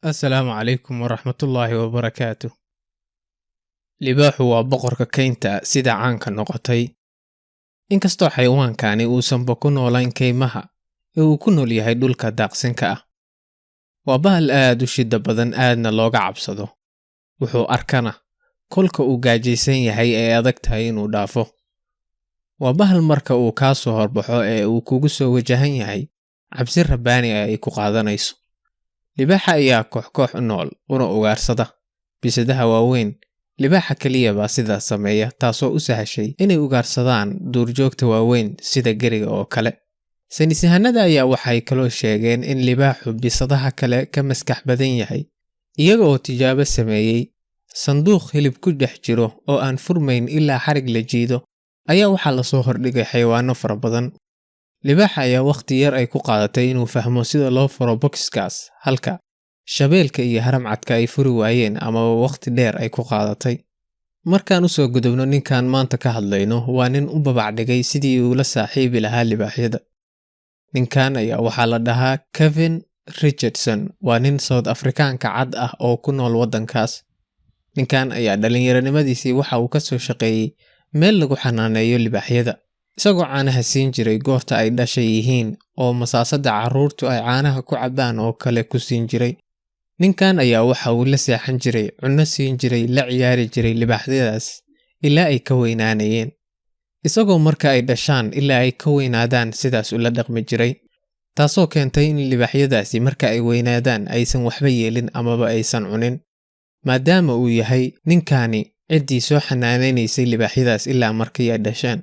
Assalaamu calaykum waraxmatullaahi wabarakaatu. Libaaxu waa boqorka kaynta sida caanka noqotay. Inkastoo xayawaankani uusanba ku noolayn kaymaha ee uu ku nool yahay dhulka daaqsinka ah. Waa bahal aad u shida badan, aadna looga cabsado. Wuxuu arkana kolka uu gaajaysan yahay ee adag tahay inuu dhaafo. Waa bahal marka uu kaa soo horbaxo ee uu kugu soo wajahan yahay cabsi rabbaani ah ay ku qaadanayso. Libaaxa ayaa koox koox u nool una ugaarsada bisadaha waaweyn. Libaaxa keliya baa sidaas sameeya, taasoo u sahashay inay ugaarsadaan duurjoogta waaweyn sida geriga oo kale. Saynisyahanada ayaa waxay kaloo sheegeen in libaaxu bisadaha kale ka maskax badan yahay, iyaga oo tijaabo sameeyey sanduuq hilib ku dhex jiro oo aan furmayn ilaa xarig la jiido ayaa waxaa lasoo hordhigay xayawaano fara badan. Libaaxa ayaa wakhti yar ay ku qaadatay inuu fahmo sida loo furo bokiskaas, halka shabeelka iyo haramcadka ay furi waayeen amaba wakhti dheer ay ku qaadatay. Markaan usoo gudubno ninkan maanta ka hadlayno, waa nin u babac dhigay sidii uu la saaxiibi lahaa libaaxyada. Ninkan ayaa waxaa la dhahaa Kevin Richardson, waa nin South Afrikaanka cad ah oo ku nool waddankaas. Ninkan ayaa dhallinyaronimadiisii waxa uu ka soo shaqeeyey meel lagu xanaaneeyo libaaxyada, isagoo caanaha siin jiray goorta ay dhashay yihiin oo masaasada carruurtu ay caanaha ku cabbaan oo kale ku siin jiray. Ninkan ayaa waxa uu la seexan jiray, cunno siin jiray, la ciyaari jiray libaaxyadaas ilaa ay ka weynaanayeen. Isagoo marka ay dhashaan ilaa ay ka weynaadaan sidaas ula dhaqmi jiray, taasoo keentay in libaaxyadaasi marka ay weynaadaan aysan waxba yeelin amaba aysan cunin, maadaama uu yahay ninkani ciddii soo xanaanaynaysay libaaxyadaas ilaa markii ay dhasheen.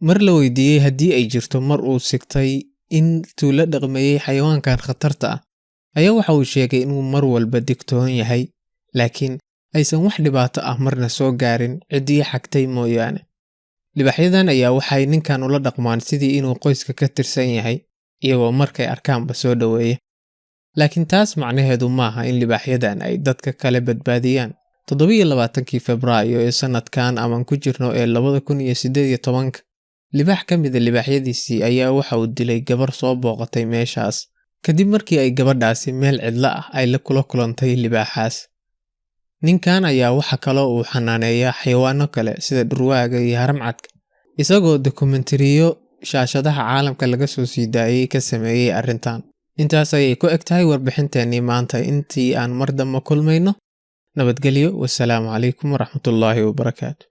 Mar la weydiiyey haddii ay jirto mar uu sigtay intuu la dhaqmayey xayawaankan khatarta ah, ayaa waxa uu sheegay inuu mar walba digtoon yahay, laakiin aysan wax dhibaato ah marna soo gaarin ciddii xagtay mooyaane. Libaaxyadan ayaa waxay ninkan ula dhaqmaan sidii inuu qoyska ka tirsan yahay, iyagoo markay arkaanba soo dhoweeya. Laakiin taas macnaheedu maaha in libaaxyadan ay dadka kale badbaadiyaan. 27-kii Febraayo ee sanadkan aman ku jirno ee 2018-ka, libaax ka mida libaaxyadiisii ayaa waxa uu dilay gabar soo booqatay meeshaas, kadib markii ay gabadhaasi meel cidlo ah ay la kula kulantay libaaxaas. Ninkan ayaa waxa kaloo uu xanaaneeyaa xayawaano kale sida dhurwaaga iyo haramcadka, isagoo dokumentariyo shaashadaha caalamka laga soo sii daayey ka sameeyey arrintan. Intaas ayay ku eg tahay warbixinteennii maanta. Intii aan mar dambe kulmayno, nabadgelyo. Wasalaamu calaykum waraxmatullaahi wabarakaatu.